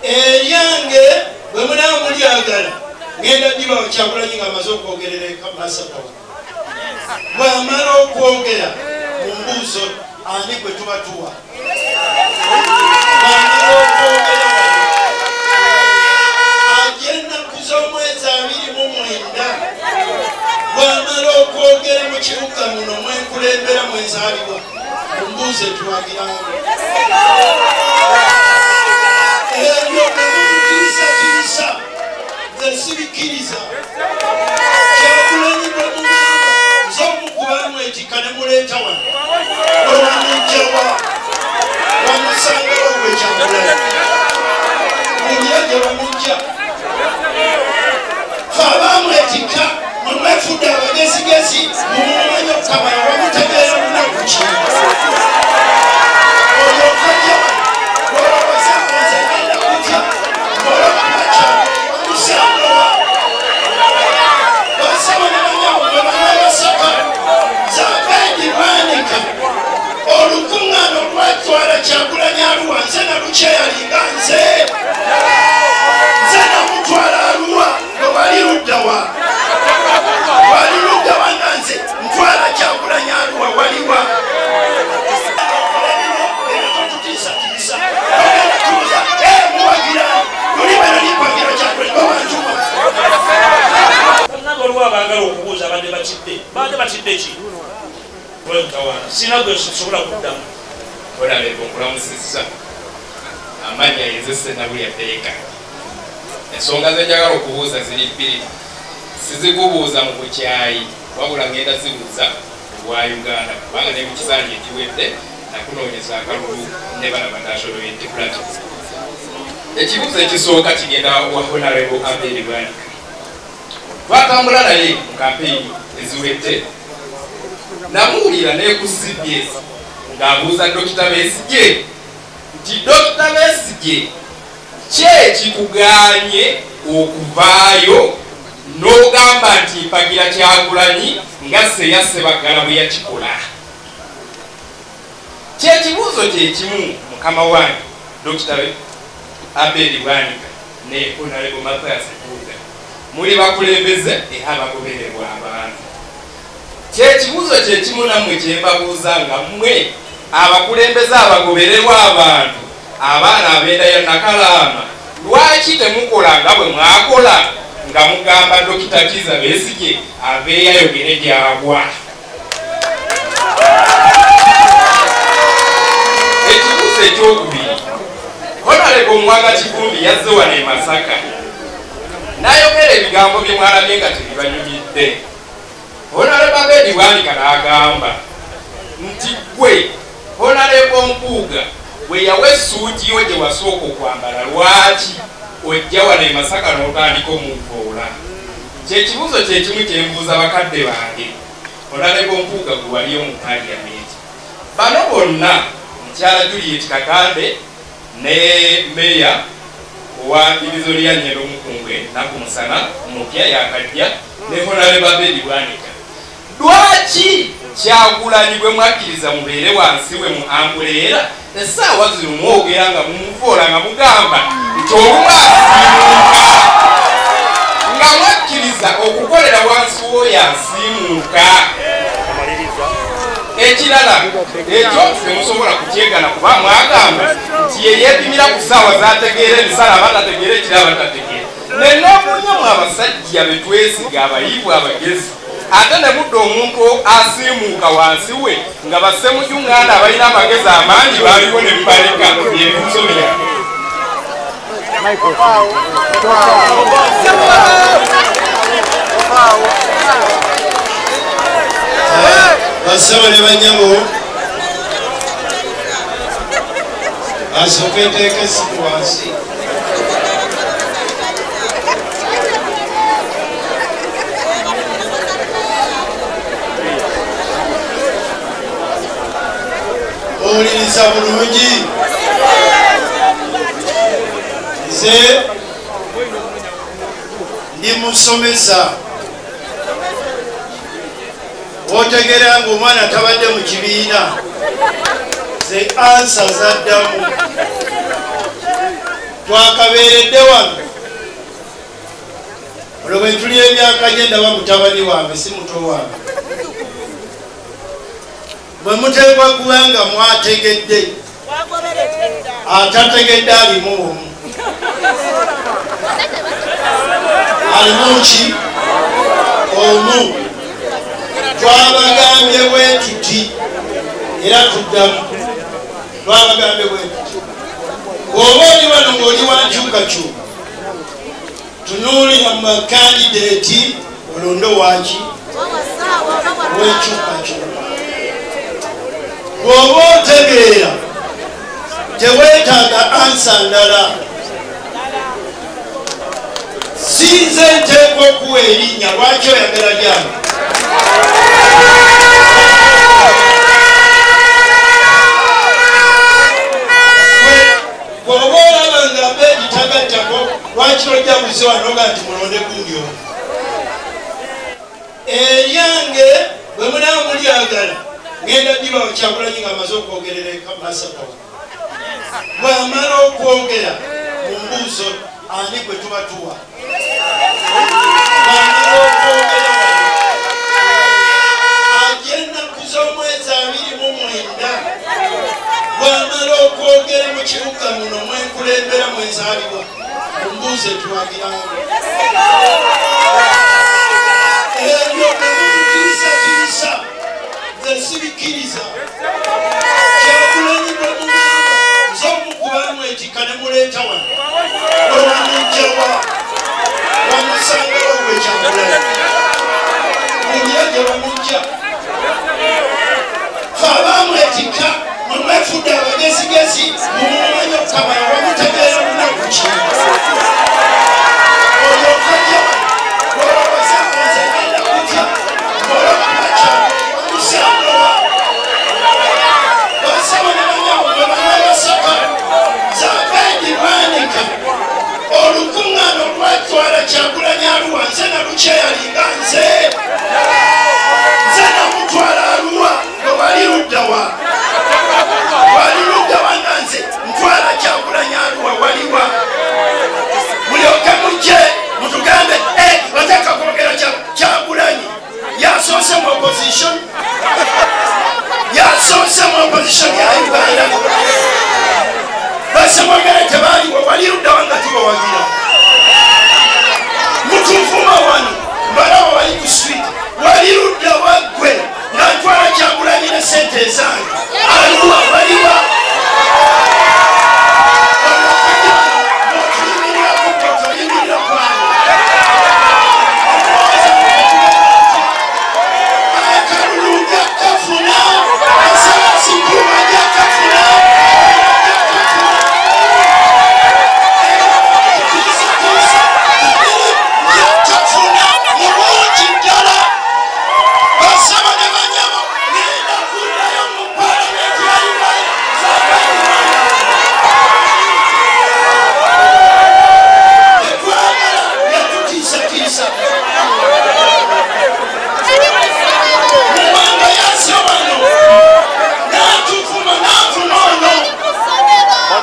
Eryange bwe munaba mulyagala ngenda ddiba Kyagulanyi ng'amaze okwogerera e Masaka. Bw'amala okwogera mu mbuuzo ani gwe tuba tuwa. Bw'amala okwogera ajja ennaku z'omwezi 29 bw'amala okwogera mu kibuga muno mwenkulembera mwenzaalibwa mu mbuuzo etwagiramu. Ebyo bwe mubitiisatiisa nze sibikkiriza. Kyagulanyi bwe mugamba nze omukubamu etika ne muleeta wano bwe wamuggyawa wamusangawo gwe Kyagulanyi mulye gye bamuggya. Fe abaamwetikka mwe mwefudde abagezigezi mumumanyi okukamala wamutegeera lunaku ki oyo kajja olowooza nze ngenda kutya olwokuba Kyagulanyi wamusangawa. Basaba ne banyabo mwe bannabasaka nze Abedi Bwanika olukuŋŋaana olwatwala Kyagulanyi Arua nze nalukyeyalinga nze namutwala Arua nga wali luddawa wali luddawa nga nze ntwala Kyagulanyi Arua waliwa. Totutiisatiisa ogenda tubuza muwagira lulime nalimpagira Kyagulanyi babantuma. Bannange waliwo abaagala okubuuza abadde batidde ki lwemutawaana sirina gwe nsobola kuddamu. Honorable nkulamusizza amannya yenze Ssenabulya Baker. Ensonga ze njagala okubuuza ziri bbiri, sizikubuuza mu bukyayi wabula ngenda zibuuza obwa Uganda kubanga ne mu kisanja ekiwedde nakunoonyeza akalulu ne bana ba National Unity Platform. Ekibuuzo ekisooka kigenda wa Honorable Abedi Bwanika. Twatambula naye mu kampeyini eziwedde namuwulira ne ku CBS ng'abuuza Dr. Besigye nti Dr. Besigye ki ekikugaanye okuvaayo n'ogamba nti mpagira Kyagulanyi nga Sseya Ssebaggala bwe yakikola. Kyekibuuzo kyekimu mukama wange Dr. Abedi Bwanika ne Honorable Mathias Mpuuga muli bakulembeze era abagobererwa abantu. Kyekibuuzo kyekimu nammwe kyembabuuza nga mmwe abakulembeze abagobererwa abantu abaana ab'enda ya Nakalaama lwaki temukola nga bwe mwakola nga mugamba Dr. Kizza Besigye aveeyo ayogere gy'agwa. Ekibuuzo ekyokubiri Honorable Muwanga Kivumbi yazze wano e Masaka n'ayogera ebigambo bye mwalabye nga tebibanyumidde. Honorable Abedi Bwanika n'agamba nti ggwe Honorable Mpuuga bwe yawa essuuti yo gye wasooka okwambala lwaki ojja wano e Masaka n'otandika omuvoola. Kyekibuuzo kyekimu kye mbuuza bakadde bange Honorable Mpuuga gwe waliyo mu Parliament. Bano bonna mukyala Juliet Kakande ne meya owa divizoni ya Nyendo Mukungwe Nakumusana mupya yakajja ne Honorable Abedi Bwanika. Lwaki Kyagulanyi bwe mwakkiriza mubeere wansi we mu ambuleera essaawa zino mwogera nga mumuvoola nga mugamba nti olumu asiimuuka nga mwakkiriza okukolera wansi w'oyo asiimuuka. Ekirala ekyo temusobola kukyegana kuba mwagamba nti ye yeepimira ku ssaawa z'ategeera emisala aba tategeera ekiro aba tategeera. Nenoomunyamu abasajja be twesiga abayivu abagezi ate ne mudda omuntu asiimuuka wansi we nga bassemujunganda abalina amagezi amangi baaliwo ne mubaleka ebibuuzo byange. Basebo ne banyabo asooke nteeka essimu wansi. Owuliriza bulungi nze ndi musomesa otegeera ng'omwana tabadde mu kibiina ze ansa zaddamu. Twakabeeredde wano olwo bwe tuli emyaka gye ndaba mutabani wange si muto wange. Bwe muteekwa kubanga mwategedde, atategedde alimu omu. Alimu ki? Omu. Twabagambye bwe tuti era tuddamu. Twabagambye bwe tuti. Bw'oba oli wano ng'oli wa nkyukakyuka, tunuulira mu bakandideeti olonde waaki w'enkyukakyuka. Bw'oba otegeera teweetaaga ansa ndala. Si nze nteekwa okuwa erinnya, lwaki oyagala lyange? Bw'oba olaba nga Abedi tagattako, lwaki ojja buze wano oga nti mulonde gundi omu? Eryange bwe munaaba mulyagala, ngenda ddiba Kyagulanyi ng'amaze okwogerera e Masaka. Bw'amala okwogera mu mbuuzo ani gwe tuba tuwa? Bw'amala okwogera wano ajja ennaku z'omwezi 29. Bw'amala okwogera mu kibuga muno mwenkulembera mwenzaalibwa, mu mbuuzo etuwagiramu. Ebyo bwe mubitiisatiisa nze sibikkiriza. Kyagulanyi bwe mugamba nze omukubamu etika ne muleeta wano, bwe wamuggyawa wamusangawo gwe Kyagulanyi, mulye gye wamuggya. Fe abaamwetikka mwe mwefudde abagezigezi, mumumanyi okukamala wamutegeera lunaku ki? Oyo okajja olowooza nze ngenda kutya ng'olaba Kyagulanyi wamusangawa. Basaba ne bannyabo mwe Bannamasaka, nze Abedi Bwanika olukuŋŋaana olwatwala Kyagulanyi Arua nze nalukyeyalinga nze. Nze namutwala Arua nga wali luddawa? Wali luddawa nga nze ntwala Kyagulanyi Arua waliwa? Mulyoke mujje mutugambe bateeka kwogera Kyagulanyi yasoose mu opposition, yasoose mu opposition ya Uganda. Basemwogere tebaaliwo, wali luddawa nga tubawagira? Mutuvuma wano mbalaba wali ku street, wali luddawa ggwe nga ntwala Kyagulanyi ne sente ezange Arua waliwa? Otuyimirirako ggwe, toyimirira kwange. Akalulu nja kafuna, asalasinkuma nja kafuna, nja kafuna. Tiisatiisa nja kafuna mu bungi ddala. Basaba ne banyabo, ngenda kuddayo mu palamenti ya Uganda. Tetwagala yatutiisatiisa. Muwanga yazze wano n'atuvuma n'avuma ono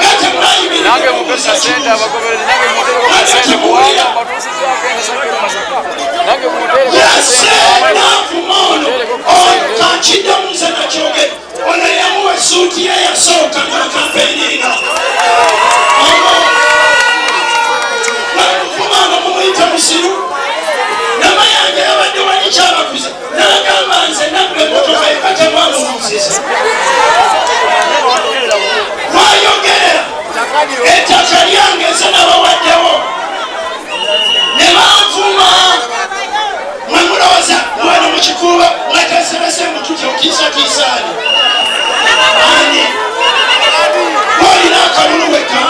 nga temwayimiridde Nange kubuuza mupesa sente kibuuzo. abagoberezi, nange muntereko Nga ku sente tetubuulira. kubanga mbatuusizaako ensako e Masaka. Nange muntereko ku Yasse sente. n'avuma ono ono kankiddamu nze nakyogera. Ono yamuwa esuuti ye yasooka nga kampeininga ono bamuvuma nga mumuyita musiru. Namayanja yabadde wali kyabakuza n'agamba nze nabba emmotoka eka temwamubuuziza. Wayogerera ettaka lyange nze nabawaddewo ne banvuma. Mwe mulowooza wano mu Kikuuba mweteeserese mututya otiisatiisa ani ani? Olina akalulu weka.